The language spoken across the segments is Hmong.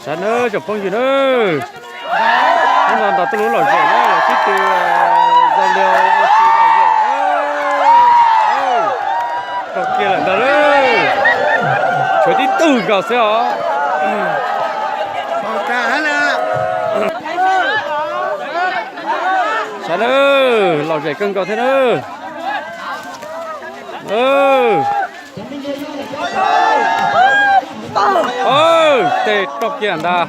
Sav nawb tsoom phooj ywg nawb, hnub no nrog tuaj lub lom zem na, los sib tw zoo li ua si lom zem. Raug kiag lawm ntag lauj, tshuav tib tug nkaus xwb os. Sav nawb, lom zem kawg nkaus thiab nawb. Tej raug kiag ntag.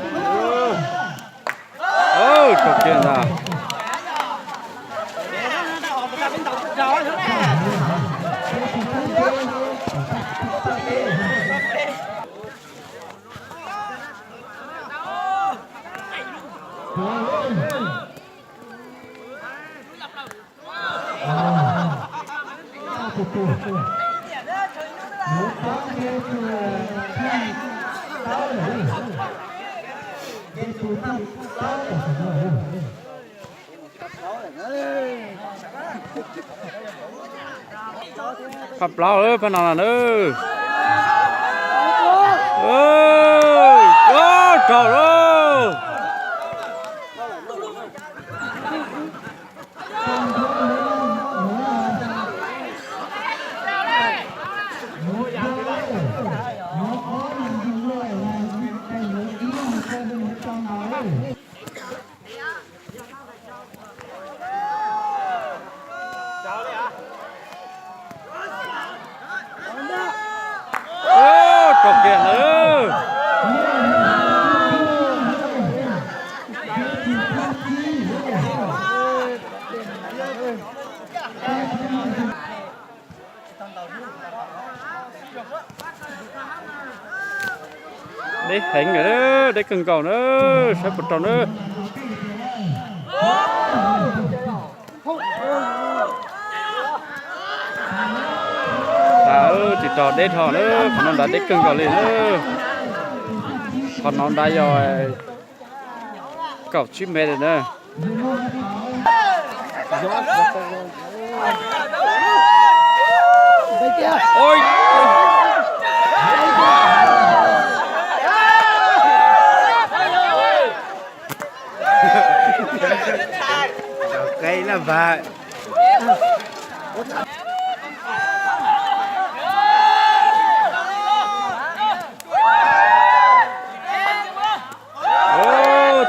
Raug kiag ntag. Phaj plaub lawm phaj no na. Raug lauj. Raug kiag ntag. Deb heev lawm, deb kawg nkaus na, saib puas raug na. Tsis raug, deb dhau na, qhov no nrad deb kawg nkaus li na. Qhov no nrad yog kaum tsib mev lawm na.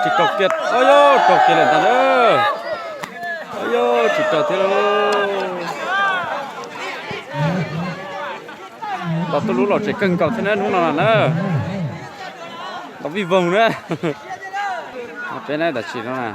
Tsis raug kiag, raug kiag lawm ntag na. Tsis raug thiab lauj. Los tuaj lub lom zem kawg nkaus thiab na hnub no na. Los vij voog na. Peb na tam sim no na.